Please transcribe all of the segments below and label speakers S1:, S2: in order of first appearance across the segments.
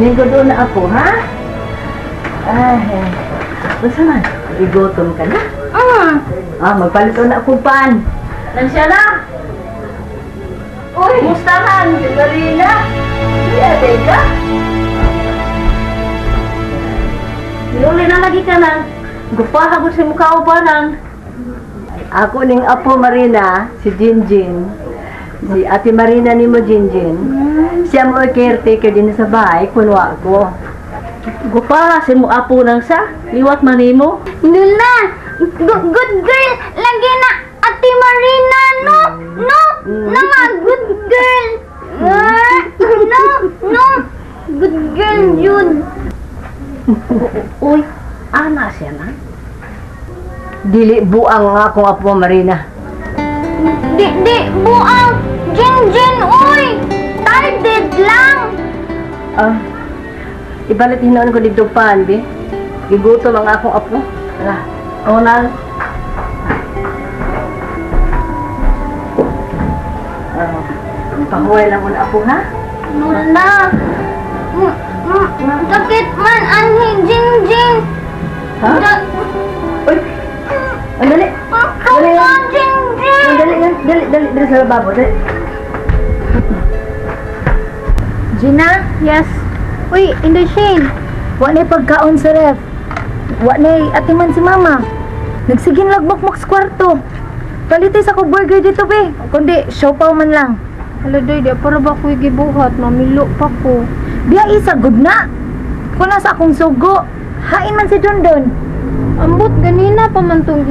S1: Linggo doon na ako, ha? Ay, basta man, igutom ka na?
S2: Mm.
S1: Ah, magpalit na akong pan. Nansya na! Uy! Musta man, si Marina? Uy, ate ka?
S3: Yuli na lagi ka nang. Gupahagod sa mukha o pa nang.
S1: Ako ning apo Marina, si Jinjin. Si Ate Marina ni mo, Jinjin. Siya mo ay caretaker din sa bahay, kunwa ko.
S3: Gupa si mo apo nang sa. Liwat manimo.
S2: Lula, good girl lagi na Ate Marina, no? No, no nga, good girl. Ah, no, no, good girl yun.
S3: Uy, ana siya na.
S1: Dili buang nga akong apo Marina.
S2: Di, di, buang, Jinjin, uy, tarded lang.
S1: Ah, ibalit hinoon ko dito pan, bi. Gigutom ang akong apo.
S3: Ala, o nang.
S1: Ah, pahuway lang ko na apo, ha?
S2: Lula, sakit man anhi Jinjin.
S1: Ha? Uy, ang dali. Dali
S2: lang. Jinjin.
S1: Ang dali nga. Dali, dali, dali sa lababo. Dali.
S4: Gina?
S2: Yes. Uy, Inday Shane.
S4: Wa na'y pagkaon sa ref. Wa na'y atiman si mama. Nagsigin lagbokmok sa kwarto. Palitay sa ko burger dito, be. Kundi, siopaw man lang.
S2: Hala, day, di para ba ko'y gibuhat? Mamilo pa ko.
S4: Biya isa, good na. Kuna sa akong sugo. Hain man si Dondon.
S2: Ambot, ganina pa man tong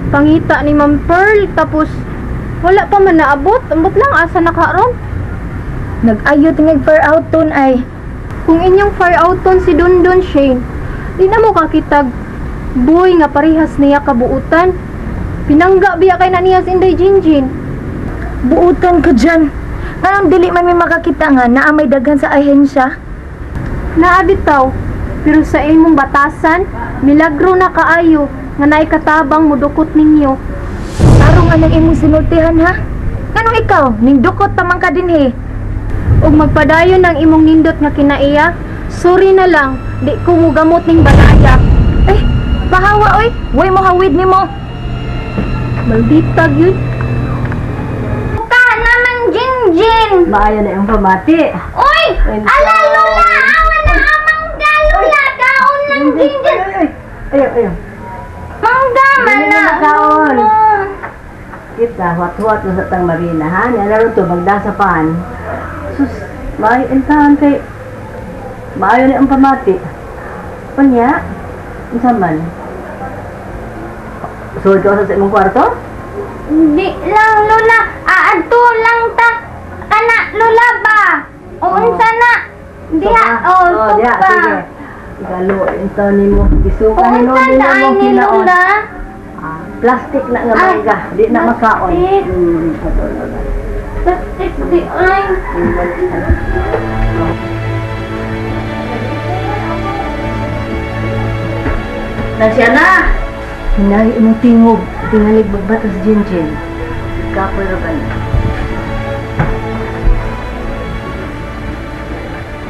S2: pangita ni Ma'am Pearl. Tapos, wala pa man naabot. Ambot lang, asa na karon?
S4: Nag-ayo tingag far out ton ay.
S2: Kung inyong far out ton si Dondon, Shane, di na mo kakitag boy nga parehas niya kabuutan. Pinangga biya kay na niya si Inday Jinjin.
S4: Buutan ka dyan. Nganong dili man may makakita nga naa may daghan sa ahensya.
S2: Naa bitaw, pero sa imong batasan, milagro na kaayo nga naikatabang mudukot ninyo.
S4: Tarong anang imong sinultihan ha? Nganong ikaw, ningdukot pa man ka dinhi.
S2: Ug magpadayon ang imong nindot nga kinaiya, sorry na lang, di ko mugamot ning banaya.
S4: Eh, pahawa oy, way mo hawid nimo.
S2: Maldita gyud. Ka naman Jinjin.
S1: Maayo na yung pamati.
S2: Uy, ala Lola, awa na amang mangga Lola, kaon lang Jinjin.
S1: Ay, ay, ay.
S2: Mangga man na.
S1: Kaon. Kita, huwat-huwat na sa tang Marina, ha? Nalaroon to, magdasa pan. Sus, maayo intahan kay... Maayo na ang pamati. Unya, unsa man? Sulod ka sa imong kwarto?
S2: Di lang Lola, aadto lang ta kana Lola ba? O unsa na? Diha, oh,
S1: oh, diha,
S2: pa.
S1: Sige. Galo, intahan nimo. Gisuka
S2: O
S1: ni
S2: unsa
S1: nimo
S2: na ay
S1: mong
S2: ni
S1: kinaon.
S2: Lola?
S1: Ah, plastic na nga
S2: Ay,
S1: mangga, di na makaon.
S2: plastic.
S1: Ato, Lola.
S2: Plastic di ay.
S3: Nansya na.
S1: Hinahi imong tingog, tingalig magbatas Jinjin. Kapoy ra ba niya?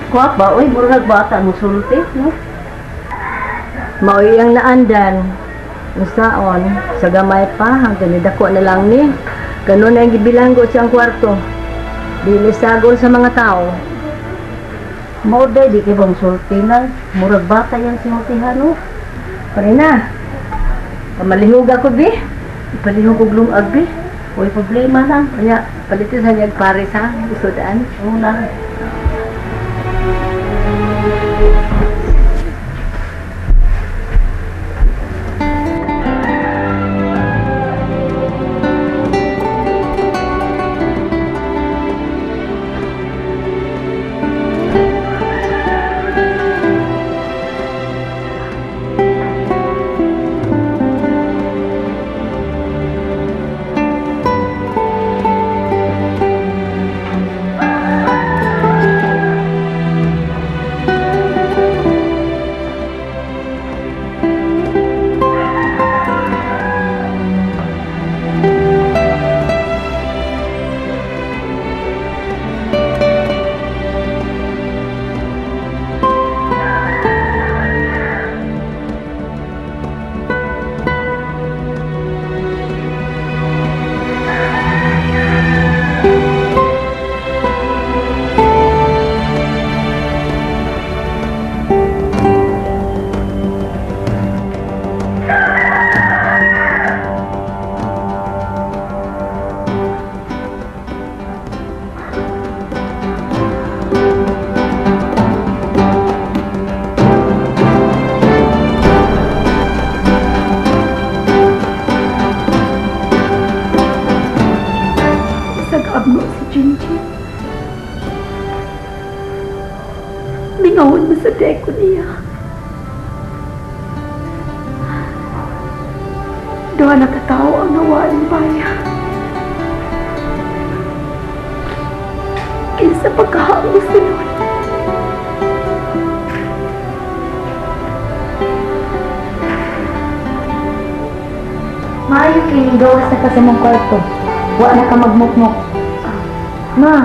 S3: Kuha ba, uy, murag bata mo sulti, no?
S1: Maoy ang naandan. Unsaon, sa gamay pa, hanggang nidako na lang ni. Ganun na ang gibilanggo siyang kwarto. Dili sagol sa mga tao.
S3: Mao day, di kay bang sulti na. Murag bata yan sinultihan, no?
S1: Pare na. Pamalihog ako, bi.
S3: Ipalihog og lungag, bi. Uy, problema na.
S1: Kaya, palitin sa niyag pares, ha? Usodaan.
S3: Una.
S5: Mingawon mo sa deko niya. Duha na katao ang nawaan baya. Kinsa pagkahaos sinon.
S4: Maayo kini gawas na ka sa mong kwarto. Wa na ka magmukmok. Ma,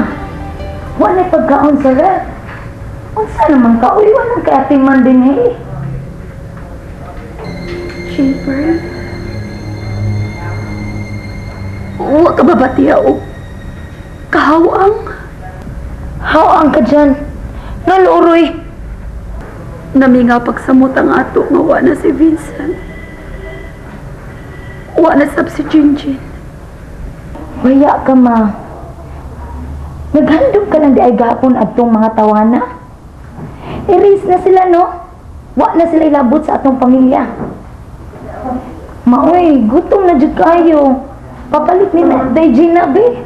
S4: wa na pagkaon sa ref. Unsa naman ka? Uy, wa na kay ate man din eh.
S5: Schaefer, wa ka ba batiya o kahawang?
S4: Hawang ka dyan. Naluroy.
S5: Namingaw pagsamot ang ato nga wa na si Vincent. Wa na sab si Jinjin.
S4: Waya ka, ma. Naghandom ka lang di ay gapon adtong mga tawana. Erase na sila, no? Wa na sila ilabot sa atong pamilya. Maoy, gutom na jud kayo. Papalit ni na day Gina, be.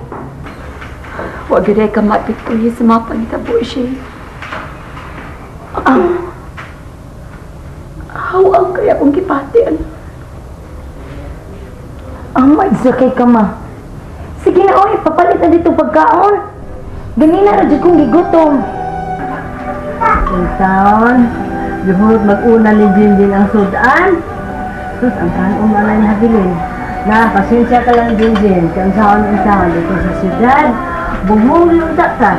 S5: Wa gyud ay ka mapituhi sa mga pangitabo siya. Ako, hawang kaya akong gipatian.
S4: Ang magsakay ka, ma. Sige na, oy, papalit na dito pagkaon. Ganina ra jud kong gigutom.
S1: Taon, gihurot mag-una ni Jinjin ang sudan. Sus, ang kanon man na habilin. Na, pasensya ka lang, Jinjin. Kaya ang saon dito sa siyudad. Buhong yung ta.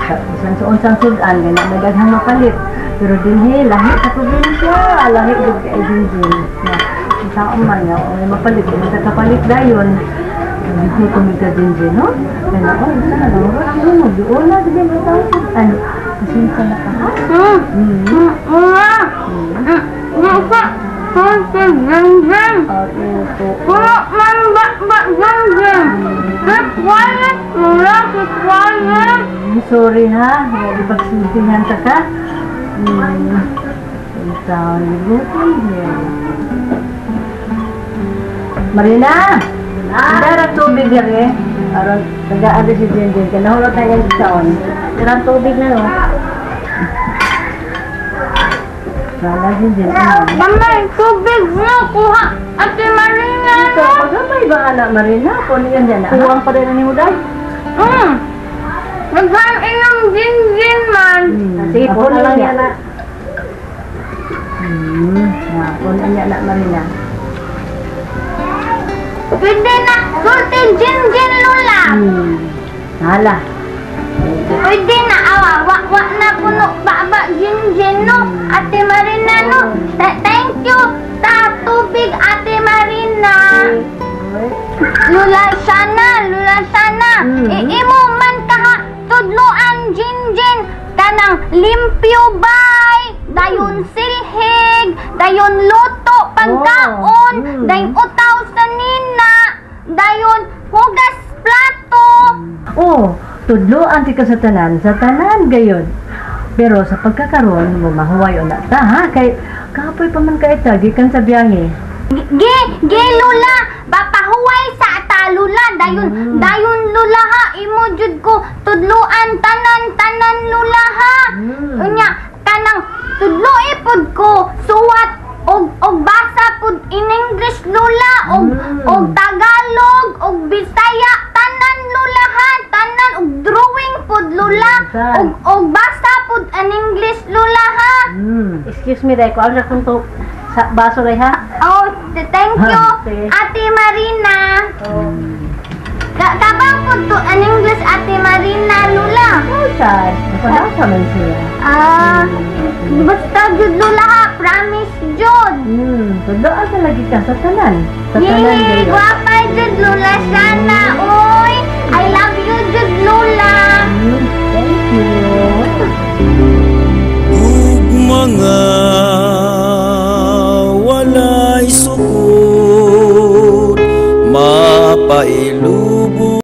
S1: Bisan sa unsang sudan, gana may daghang mapalit. Pero dinhi, lahi sa probinsya. Lahi jud kay Jinjin. Na, ang taon man nga, may mapalit. Kung kapalit dayon. Hindi ko kumita Jinjin, no? Kaya ako, isa na lang. Ano, una, di ba tao sudan? Pasensya na ka, ha? Sorry ha, hindi pagsintingan ta ka. Marina! Darang tubig lang eh. Aron, tagaan si Jinjin. Kaya nahulot na yan sa taon.
S3: Darang tubig na no.
S1: Wala, Jinjin.
S2: Mama, tubig mo kuha. Ate Marina
S1: Ito,
S2: no.
S1: pagamay ba anak Marina? Kung yan yan, ah.
S3: Kuwang pa rin ni Muday.
S2: Naghan inom Jinjin man.
S3: Sige,
S1: Ako
S3: po na lang
S1: niya.
S3: yan na.
S1: Ako na niya na Marina.
S2: Pwede na sulti Jinjin Lula.
S1: Hala.
S2: Pwede na awa wa wa na puno ba Jinjin no. Ate Marina no. Thank you sa tubig Ate Marina. Lula sana, Lula sana. Imo man kaha tudloan Jinjin kanang limpyo bay, dayon silhig, dayon luto pagkaon, dayon utaw sa nina, dayon hugas plato.
S1: Oh, tudloan ti ka sa tanan gayon. Pero sa pagkakaroon, mahuway na ta ha kay kapoy pa man kay ta gikan sa biyahe.
S2: Ge, ge Lula, bapahuway sa ata Lula, dayon dayon Lula ha, imo jud ko tudloan tanan tanan Lula ha. Unya kanang tudloi pud ko suwat og basa pud in English Lula og og Tagalog og Bisaya tanan Lula ha, tanan og drawing pud Lula og og basa pud in English Lula ha.
S3: Excuse me day, kuan ra kung to sa baso day ha.
S2: Oh, thank you, Ate Marina. Kabang po to an English Ate Marina Lula.
S1: Oh, sad. Napadasa man siya.
S2: Ah, basta jud Lula ha, promise jud.
S1: Tudloan sa lagi ka sa tanan. Sa tanan
S2: Yay,
S1: gayon.
S2: gwapa jud Lula sana. Oy, I love you jud Lula.